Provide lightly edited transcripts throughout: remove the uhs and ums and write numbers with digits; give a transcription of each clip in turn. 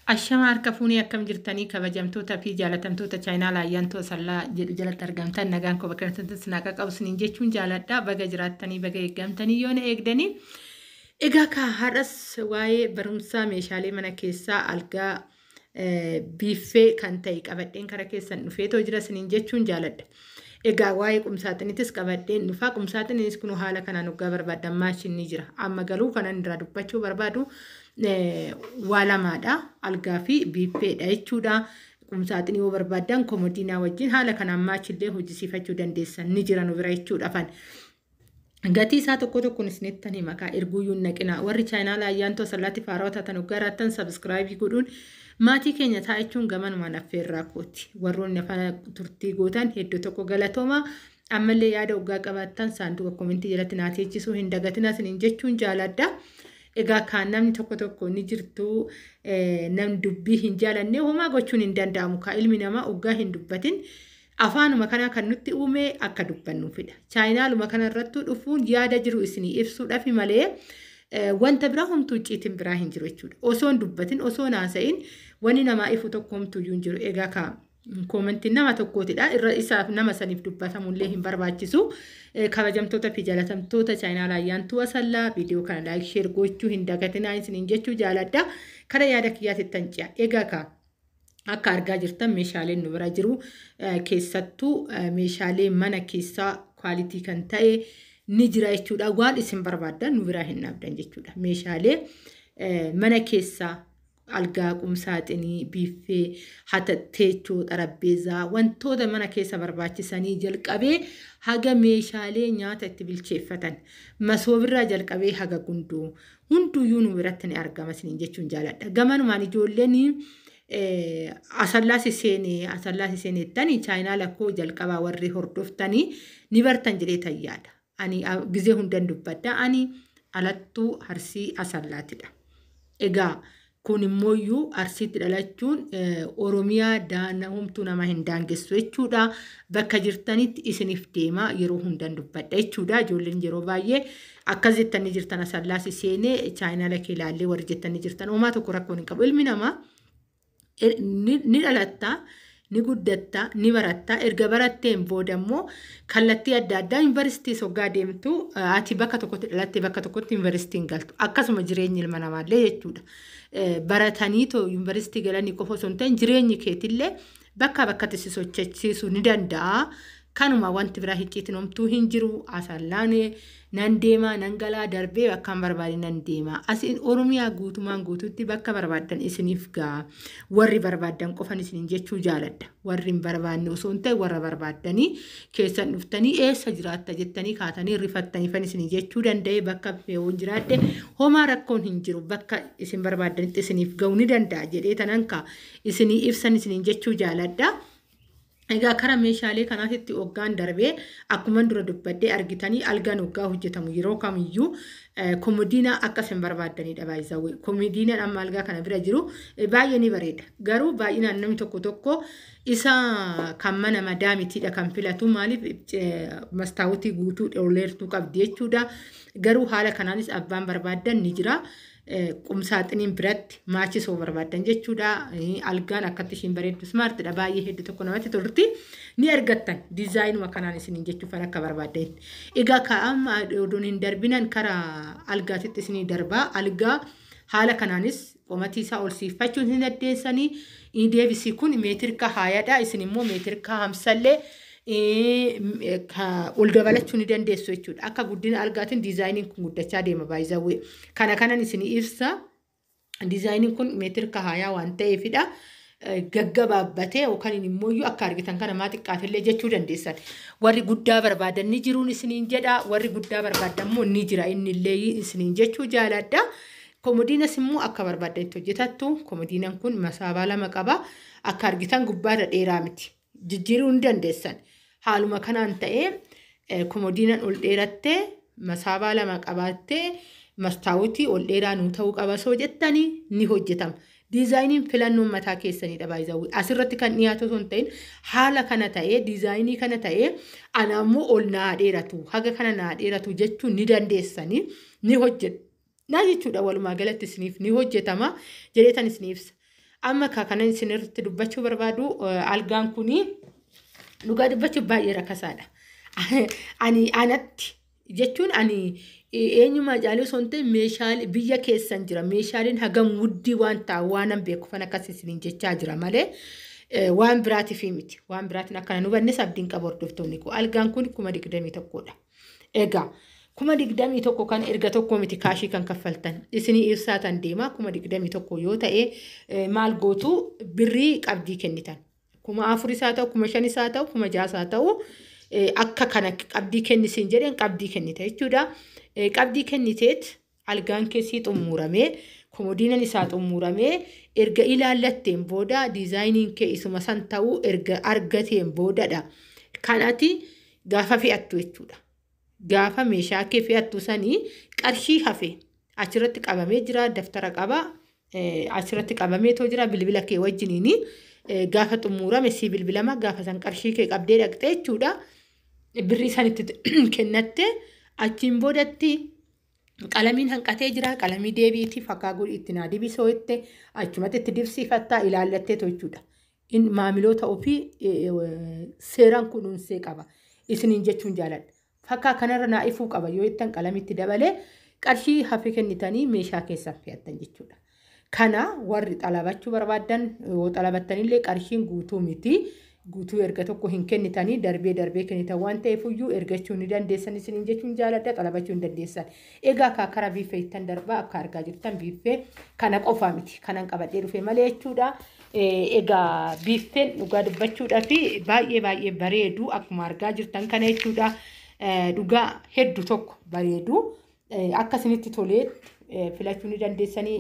Ashama harka fuunee akkam jirtanii kabajamtoota fi jaalatamtoota chaayinaa Ayyaantuu Asallaa jedhu jalatti argamtan nagaan koo bakka kanatti naqa qabu isiniin jechuun jaaladha. Baga jiraattanii baga eeggamtanii yoo na eegdanii. Egaa ka har'as waa'ee barumsaa meeshaalee mana keessaa algaa biiffee kan ta'e qabadheen kara keessan dhufeetoo jira isiniin jechuun jaaladha. Egaa waa'ee qumsaaxiniitis qabadheen dhufaa. Qumsaaxiniinis kun haala kanaan hoggaa barbaaddan maashinni jira. Amma garuu kanan irraa dubbachuu barbaadu waa lamaadha. Algaa fi biiffeedha jechuudha. Qumsaaxinii yoo barbaaddan komodiinaa wajjin haala kanaan maachillee hojjisiifachuu dandeessan ni jira nu bira jechuudha. Gatii isaa tokko tokkoon isinittan hima kaa erguuyyuu hin naqina. Warri chaayinaala Ayyaantuu Asallaatti faarawaa taatan hoggaa raattan subscribe godhuun maatii keenya ta'a jechuun gamanumaan affeerraa kooti. Warroonni afaan turtii gootan hedduu tokko galatooma. Ammallee yaada hoggaa qabaattan saanduqa comment jalatti naa teechisuu hin dagatina isiniin jechuun jaaladha. Egaa kaan namni tokko tokko ni jirtu, namni dubbii hin jaalanne homaa gochuun hin danda'amu. Kaa ilmi namaa hoggaa hin dubbatin afaanuma kanaa kan nutti uume akka dubbannuufidha. Chaayinaaluma kanarrattuu dhufuun yaada jiru isinii ibsuudhaaf malee wanta biraa homtuu icciitiin biraa hin jiru jechuudha. Osoo hin dubbatin, osoo hin haasa'in wanni namaa ifu tokko homtuuyyuu hin jiru. Egaa kaa commentiin nama tokkootidha. Irra isaaf nama saniif dubbatamullee hin barbaachisu. Kabajamtoota fi jaalatamtoota chaayinaala Ayyaantuu Asallaa, viidiyoo kana like, share gochuu hin dagatinaa isiniin jechuu jaaladha. Kana yaada kiyyaatti tan ce'a. Egaa kaa akka argaa jirtan meeshaaleen nu bira jiru keessattuu meeshaalee mana keessaa quality kan ta'e ni jira jechuudha. Waan isin barbaaddan nu biraa hin dhabdan jechuudha. Meeshaalee mana keessaa algaa, qumsaaxinii, biiffee, hata teechoo, xarabbeezaa, wantoota mana keessa barbaachisanii jalqabee haga meeshaalee nyaata itti bilcheeffatan masoobirraa jalqabee haga gundoo hunduyyuu nu biratti ni argama isiniin jechuun jaaladha. Gamanumaan ijoolleen Asallaas seenee Asallaas seenettanii chaayinaa lakkoo jalqabaa warri hordoftanii ni bartan jedhee tayyaadha. Ani gizee hundan dubbadda, ani alattuu Arsii Asallaatidha. Egaa kun immooyyuu Arsiitti dhalachuun Oromiyaa daana homtuu nama hin daangessu jechuudha. Bakka jirtanitti isiniif deema yeroo hundan dubbadha jechuudha. Ijoolleen yeroo baay'ee akkas jettanii jirtan, Asallaas seenee chaayinaa lakkee ilaallee warri jettanii jirtan homaa tokko rakkoon hin qabu. Ilmi namaa ni dhalatta, ni guddatta, ni baratta. Erga baratteen booda immoo kallattii adda addaa yuunivarsiitii soggaa deemtu, ati bakka tokkotti dhalattee bakka tokkotti yuunivarsiitii hin galtu. Akkasuma jireenyi ilma namaallee jechuudha. Baratanii too yuunivarsiitii galanii qofa osoo hin ta'in jireenyi keetillee bakka bakkatti si sochochiisuu ni danda'a. Kanuma, wanti biraa hicciitiin homtuu hin jiru. Asallaan nan deema, nan galaa, darbee bakka barbaade nan deema. Asiin Oromiyaa guutumaan guutuutti bakka barbaaddan isiniif ga'a. Warri barbaaddan qofan isiniin jechuu jaaladha. Warri hin barbaanne osoo hin ta'e warra barbaaddanii keessan dhuftanii eessa jiraatta jettanii kaatanii rifattanii fan isiniin jechuu danda'e. Bakka yoo jiraadde homaa rakkoon hin jiru, bakka isin barbaaddanitti isiniif ga'uu ni danda'a jedhee tanan ka isinii ibsan isiniin jechuu jaaladha. Egaa kara meeshaalee kanaatitti hoggaan darbee, akkuma dura dubbadhee argitanii, algaan hoggaa hojjetamu yeroo kamiyyuu komodiina akka isin barbaaddanidha baay'isawwe. Komodiinaan amma algaa kana bira jiru baay'ee ni bareeda. Garuu baay'inaan namni tokko tokko isa kan mana madaamitiidha kan filatu, maaliif mastaawutii guutuu dholeertuu qabdi jechuudha. Garuu haala kanaanis abbaan barbaaddan ni jira. Qumsaaxiniin biratti maachisoo barbaaddan jechuudha. Algaan akkatti ishiin bareeddu smartidha. Baay'ee hedduu tokko namatti tolti. Ni argattan designuma kanaan isiniin jechuufan akka barbaaddanitti. Egaa kaa'ama odoon hin darbinan karaa algaatitti isinii darbaa. Algaa haala kanaanis qomatii isaa ol siifachuu hin dandeessanii. Deebisii kun meetirka haayadha. Isin immoo meetirka hamsallee ol dabalachuu ni dandeessu jechuudha. Akka guddina algaatiin designiin kun guddachaa deema baay'izawwee. Kana kanan isinii ibsa. Designiin kun meetirka haayaa waan ta'eefidha. Gaggabaabbatee yookaan immoo akka argitan kana maa xiqqaatellee jechuu dandeessan. Warri guddaa barbaadan ni jiruun isiniin jedha. Warri guddaa barbaadan immoo ni jira, inni illee isiniin jechuu jaaladha. Komodiinas immoo akka barbaadanitti hojjetattu. Komodiinan kun masaabaa lama qaba. Akka argitan gubbaarra dheeraa miti. Jijjiiruu ni dandeessan. Haaluma kanaan ta'ee komodiinan ol dheerattee masaabaa lama qabaattee mastaawutii ol dheeraa nuu ta'uu qaba soo jettanii ni hojjetama. Designiin filannoon mataa keessanidha baay'izawwi. Asirratti kan dhiyaatu osoo hin ta'in haala kana ta'ee, design kana ta'ee, ana immoo ol naa dheeratu, haga kana naa dheeratu jechuun ni dandeessanii, ni hojjetu. Naa jechuudha, walumaa galatti isiniif ni hojjetama jedheetan isin ibsa. Amma kanan isinirratti dubbachuu barbaadu, algaan kuni dhugaa dubbachuuf baay'ee rakkasaadha. Ani anatti jechuun ani eenyumaa caalee osoo hin ta'in meeshaalee biyya keessan jira. Meeshaaleen hagam wuddii waan ta'a waan beekuufan akkas isiniin jechaa jira malee waan biraatiif miti. Waan biraatiin akkana nu hubannes abdiin qaba, hordoftoonni koo. Algaan kun 21,000dha. Egaa 21,000 kan erga tokko miti kaashii kan kaffaltan. Isinii ibsaatan deema. 21,000 yoo ta'e maal gootu? Birrii qabdii kennitan. 4,000 isaa ta'u, 5,000 isaa ta'u, 6,000 isaa ta'u, akka kana qabdii kennisiin jedheen qabdii kennita jechuudha. Qabdii kenniteet algaan keessii xumuramee, komodiinan isaa xumuramee, erga ilaallatteen booda, diizaayiniin kee isuma san ta'uu erga argateen boodadha. Kan ati gaafa fe'attu jechuudha. Gaafa meeshaa kee fe'attu sanii qarshii hafe achirratti qabamee jira, daftara qaba, achirratti qabameetoo jira. Bilbila kee wajjiniini gaafa xumurame sii bilbilama. Gaafa san qarshii kee qabdee dhaqxee jechuudha. Birrii sanitti kennatte. Achiin boodatti qalamiin hanqatee jira, qalamii deebiitii fakkaa godhi itti naa dibisoo jette, achumatti itti dibsiifattaa ilaallatteetu jechuudha. Maamiloota ofii seeraan kunuunsee qaba. Isiniin jechuun jaaladha. Fakkaa kanarra naa ifuu qaba yoo jettan, qalamitti dabalee qarshii hafe kennitanii meeshaa keessan fe'attan jechuudha. Kana warri xalabachuu barbaaddan, yoo xalabattanillee qarshiin guutuu miti. Guutuu erga tokko hin kennitanii, darbee darbee kennitan waan ta'eef iyyuu ergachuu ni dandeessan isiniin jechuun jaaladha, xalabachuu hin dandeessan. Egaa akka karaa biiffee ittan darbaa. Akka argaa jirtan biiffee kana qofaa miti kanan qabadhee dhufe malee jechuudha. Egaa biiffeen dhugaa dubbachuudhaa fi baay'ee baay'ee bareedu, akkuma argaa jirtan kana jechuudha. Dhugaa hedduu tokko bareedu, akka isinitti toleetti filachuu ni dandeessanii.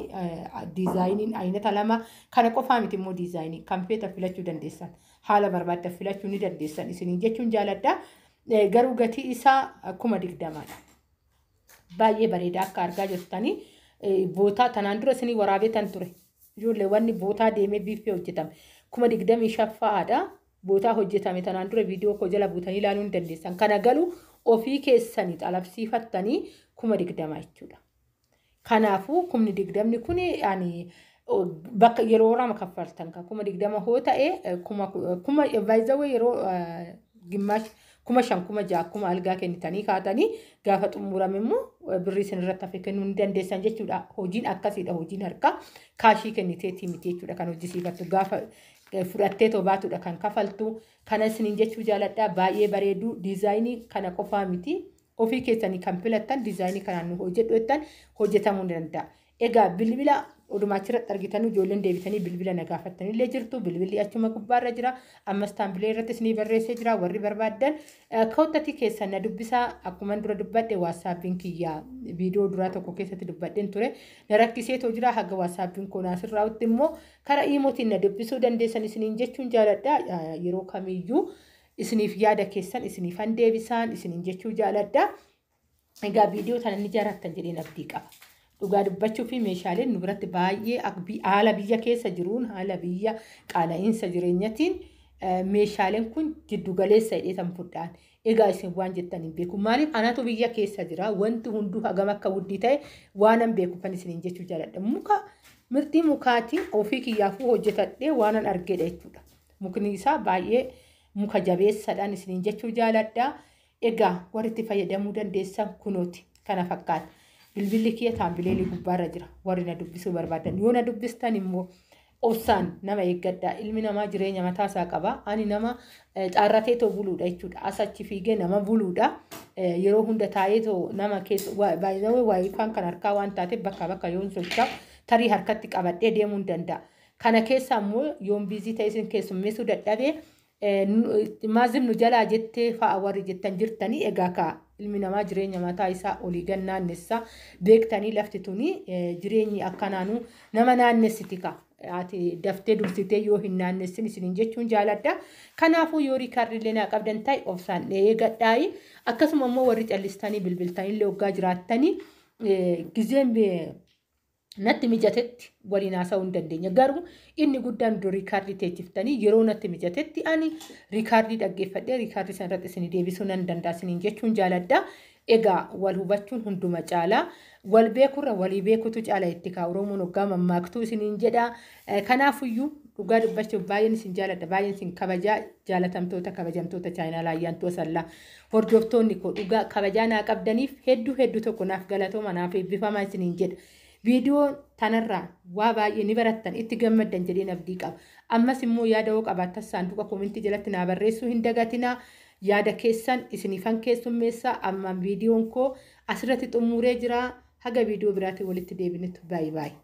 Diizaayiniin aynata lama kana qofaa miti immoo, diizaayinii kan feetan filachuu dandeessan, haala barbaaddan filachuu ni dandeessan isiniin jechuun jaaladha. Garuu gatii isaa 20,000dha. Baay'ee bareeda akka argaa jirtanii. Bootaa tanaan dura isinii waraabee tan ture. Ijoollee, wanni bootaa deemee biiffee hojjetame 25,000 fa'aadha. Bootaa hojjetame tanaan dura viidiyoo koo jala buutanii ilaaluu ni dandeessan. Kana galuu ofii keessanii xalabsiifattanii 20,000 jechuudha. Kanaafuu 20,000 kun ani bakka yeroo lama kaffaltan kan 20,000 hoo ta'e, kuma baay'izawee yeroo gimmaash 5,000, 6,000 akkuma algaa kennitanii kaatanii, gaafa xumurame immoo birrii isin irratti hafe kennuu ni dandeessan jechuudha. Hojiin akkasiidha, hojiin harkaa kaashii kenniteetii miti jechuudha kan hojjisiifattu, gaafa fudhattee too baatudha kan kafaltu. Kana isiniin jechuu jaaladha. Baay'ee bareedu. Diizaayinii kana qofaa miti. Ofii keessanii kan filattan diizaayinii kanaan nu hojjedhu jettan hojjetamuu ni danda'a. Egaa bilbila odumaa achirratti argitan, ijoolleen deebitanii bilbila na gaafattanillee jirtu. Bilbilli achuma gubbaarra jira. Ammas taambilee irratti isinii barreessee jira. Warri barbaaddan koottatii keessan na dubbisaa. Akkuma dura dubbadhe, waatsaappiin kiyyaa viidiyoo duraa tokko keessatti dubbadheen ture. Na rakkiseetoo jira. Haga waatsaappiin koo naasirraa'utti immoo karaa iimootiin na dubbisuu dandeessan isiniin jechuun jaaladha. Yeroo kamiyyuu isiniif yaada keessan isiniifan deebisaan isiniin jechuu jaaladha. Egaa viidiyoo tana ni jaalattan jedheen abdii qaba. Dhugaa dubbachuu fi meeshaaleen nu biratti baay'ee haala biyya keessa jiruun, haala biyya qaala'iinsa jireenyatiin meeshaaleen kun jiddu galeessa hidheetan fudhaan. Egaa isin waan jettan hin beeku. Maaliif? Anatu biyya keessa jira. Wanti hunduu hagam akka wuddii ta'e waanan beekuufan isiniin jechuu jaaladha. Muka mirtii mukaatiin ofii kiyyaafuu hojjetadhee waanan argedha jechuudha. Mukni isaa baay'ee muka jabeessadhaan isiniin jechuu jaaladha. Egaa warri itti fayyadamuu dandeessan kunooti kana fakkaata. Bilbilli kiyya taambileelii gubbaarra jira. Warri na dubbisuu barbaadan. Yoo na dubbistan immoo obsaan nama eeggadha. Ilmi namaa jireenya mataa isaa qaba. Ani nama xaarratee too buluudha jechuudha. As achi fiigee nama buluudha. Yeroo hunda taa'ee too nama keessa baay'ee waayifaan kan harkaa waan taateef bakka bakka yoon socho'u tarii harkatti qabadhee deemuu hin danda'a. Kana keessa immoo yoon biizii ta'e isin keessummeessuu dadhabee, maazim nu jalaa jettee fa'a warri jettan jirtanii. Egaa kaa ilmi namaa jireenya mataa isaa olii gad naannessa, beektanii lafti tuni jireenyi akkanaanuu nama naannessiti kaa. Ati daftee dursitee yoo hin naannessin isiniin jechuun jaaladha. Kanaafuu yoo riikaardiillee naa qabdan ta'e obsaan eegadhaayi. Akkasuma immoo warri callistanii bilbiltanillee waggaa jiraattanii gizeen natti mijatetti waliin haasa'uu hin dandeenya. Garuu inni guddaan iddoo riikaardii teechiftanii yeroo natti mijatetti ani riikaardii dhaggeeffadhee riikaardii sana irratti isinii deebisuu nan danda'a isiniin jechuun jaaladha. Egaa wal hubachuun hunduma caalaa, wal beekurra walii beekutu caala itti kaa Oromoon hoggaa mammaaktuu isiniin jedha. Kanaafuyyuu dhugaa dubbachuuf baay'een isin jaaladha, baay'een isin kabajaa, jaalatamtoota kabajamtoota chaayinaa Ayyaantuu Asallaa. Hordoftoonni koo dhugaa kabajaa naa qabdaniif hedduu hedduu tokko naaf galatooma, naaf eebbifamaa isiniin jedha. Viidiyoo tanarraa waa baay'ee ni barattan, itti gammaddan jedheen abdii qaba. Ammas immoo yaada hoo qabaattan saanduqa koomentii jalatti naa barreessuu hin dagatinaa. Yaada keessan isiniifan keessummeessaa. Ammaan viidiyoon koo asirratti xumuree jira. Haga viidiyoo biraatiin walitti deebinutti baay'ee baay'ee.